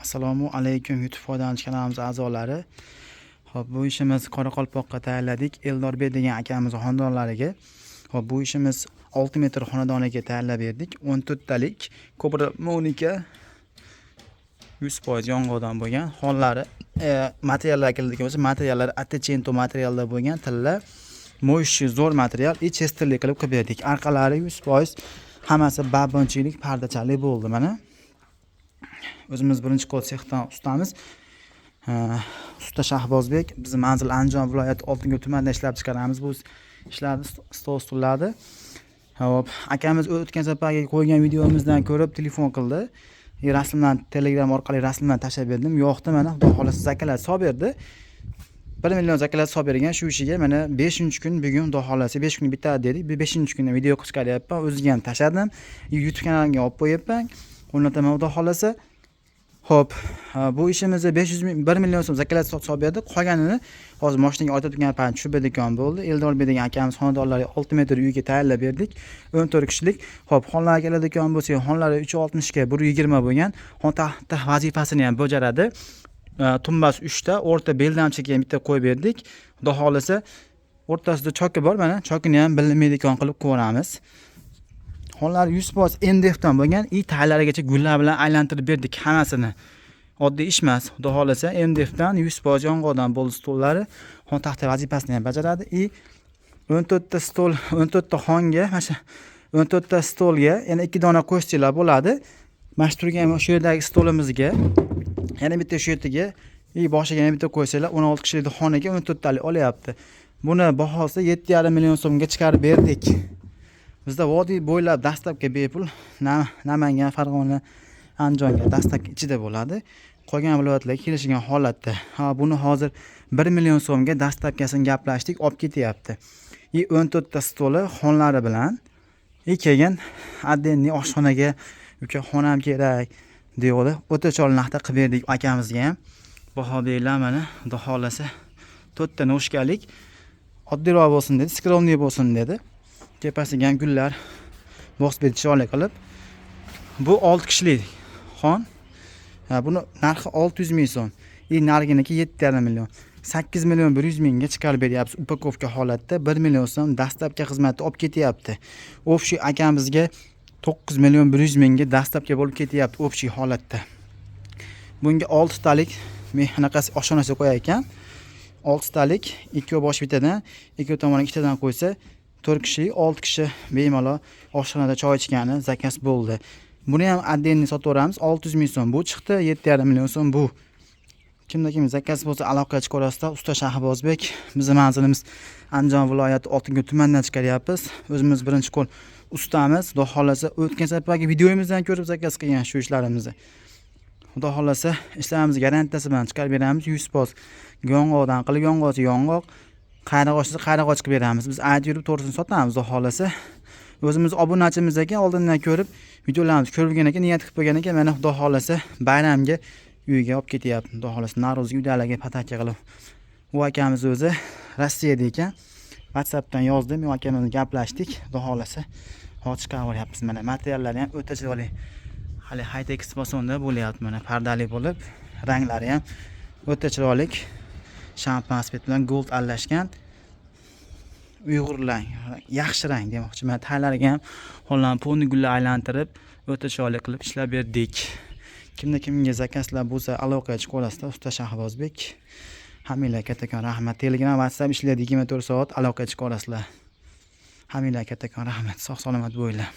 Assalomu alaykum, YouTube foydalanuvchi kanalimiz a'zolari. Xo'p, bu ishimiz Qoraqalpoqqa tayyorladik. Eldorbek degan akamiz xonadonlariga. Xo'p, bu ishimiz 6 metr xonadoniga tayyorlab berdik. 14 talik Cobra Monica 100% yong'oqdan bo'lgan. Xonlari materiallar keladigan bo'lsa, materiallari Attecento materialda bo'lgan, tilla, мощный, zo'r material и chesterlik qilib qilib berdik. Orqalari 100% hammasi бабочка lik, pardachali bo'ldi mana. O'zimiz birinchi qo'l sexdan ustamiz. Usta Shahbozbek. Bizni manzil Andijon viloyati, Oltinko'l tumanida ishlab chiqaramiz bu ishlarni, stol, stullarni. Xo'p, akamiz o'tgan safargi qo'ygan videomizdan ko'rib telefon qildi. Rasmlarni Telegram orqali rasmlarni tashlab berdim. Yoqdi mana, Xudo xohlasa, заказ solib berdi. 1 million заказ solib bergan shu ishiga mana 5-kun bugun, Xudo xohlasa, 5 kun bitadi dedik. Bu 5-kunda video qilib chiqaryapman. O'ziga ham tashladim. YouTube kanalimga olib qo'yapman. O'rnataman, Xudo xohlasa. Xo'p, bu ishimizni 500 ming, 1 million so'm заказ solib berdi. Qolganini hozir mashinaga ortib turgan payt tushib beradigan bo'ldi. Eldorbek degan akamiz xonadonlariga 6 metr uyga tayyorlab berdik. 14 kishilik. Xo'p, xonlarga keladigan bo'lsak, xonlari 360 ga 120 bo'lgan. Xon taxta vazifasini ham bajaradi. Tumbasi 3 ta, o'rta beldamchiga ham bitta qo'yib berdik. Xudo xohlasa, o'rtasida choki bor mana, chokini ham bilinmaydigan qilib qo'yamiz. Xonlar 100% MDF dan bo'lgan и taglarigacha gullar bilan aylantirib berdik hammasini. Oddiy ish emas. Xudo xohlasa, MDF dan 100% yong'oqdan bo'ldi stollari. Xon taxta vazifasini ham bajaradi и 14 ta stol, 14 ta xonga, mana shu 14 ta stolga yana 2 dona qo'shsanglar bo'ladi. Mana shu turgan shu yerdagi stolimizga yana bitta shu yerdaga и boshiga yana bitta qo'ysanglar, 16 kishilik xonaga 14 talik olyapti. Buni bahosi 7,5 million so'mga chiqarib berdik. Bizda vodiy bo'ylab доставка bepul. Namangan, Farg'ona, Andijonga доставка ichida bo'ladi. Qolgan viloyatlarga kelishgan holatda. Ha, buni hozir 1 million so'mga доставка sini gaplashdik, olib ketyapti. И 14 ta stoli xonlari bilan и keyin отдельный oshxonaga uka xonam kerak deydi. O'ta chiroyli narxda qilib berdik akamizga ham. Bahobeklar mana, Xudo xohlasa, to'rtta ножка lik, oddiyroq bo'lsin dedi, скромный bo'lsin dedi. Tepasiga ham gullar bosib berdi chiroyli qilib. Bu 6 kishilik xon. Ha, buni narxi 600 ming so'm. И nariginiki 7,5 million. 8 million 100 mingga chiqarib beryapmiz упаковка holatda. 1 million so'm доставка xizmati olib ketyapti. Общий akamizga 9 million 100 mingga доставка bo'lib ketyapti общий holatda. Bunga 6 talik anaqasi oshxonasi qo'yar ekan. 6 talik, ikkovi bosh bittadan, ikkovi tomoniga ikkitadan qo'ysa, 4 kishilik, 6 kishi bemalol oshxonada choy ichgani заказ bo'ldi. Buni ham отдельный sotaveramiz. 600 ming so'm bu chiqdi, 7,5 million so'm bu. Kimda kim заказ bo'lsa, aloqaga chiqaverasizlar. Usta Shahbozbek. Bizni manzilimiz Andijon viloyati, Oltinko'l tumanidan chiqaryapmiz. O'zimiz birinchi qo'l ustamiz. Xudo xohlasa, o'tgan safargi videomizdan ko'rib заказ qilgan shu ishlarimizni. Xudo xohlasa, ishlarimizni garantiyasi bilan chiqarib beramiz. 100% yong'oqdan qilib, yong'oqchi yong'oq, qayrag'och qayrag'och qilib beramiz. Biz aytib yurib to'g'risini sotamiz, Xudo xohlasa. O'zimiz obunachimiz ekan, oldindan ko'rib, videolarimizni ko'rgan ekan, niyat qilib qo'ygan ekan. Mana, Xudo xohlasa, bayramga uyiga olib ketyapti. Xudo xohlasa, Navro'zga uydagilarga подарка qilib. U akamiz o'zi Rossiyada ekan. WhatsAppdan yozdim, u akam bilan gaplashdik. Xudo xohlasa, hozir chiqarib olyapmiz mana. Materiallari ham o'ta chiroyli. Hali high-tech fasonda bo'lyapti mana, pardali bo'lib, ranglari ham o'ta chiroyli. Shampan bilan gold aralashgan. Uyg'ur rang, yaxshi rang demoqchiman. Taglariga ham holland poni gullar aylantirib, o'ta chiroyli qilib ishlab berdik. Kimda kimga заказ lar bo'lsa, aloqaga chiqaverasizlar. Usta Shahbozbek. Hammanglarga kattakon rahmat. Telegram, WhatsApp ishlaydi 24 soat, aloqaga chiqaverasizlar. Hammanglarga kattakon rahmat. Sog' salomat bo'linglar.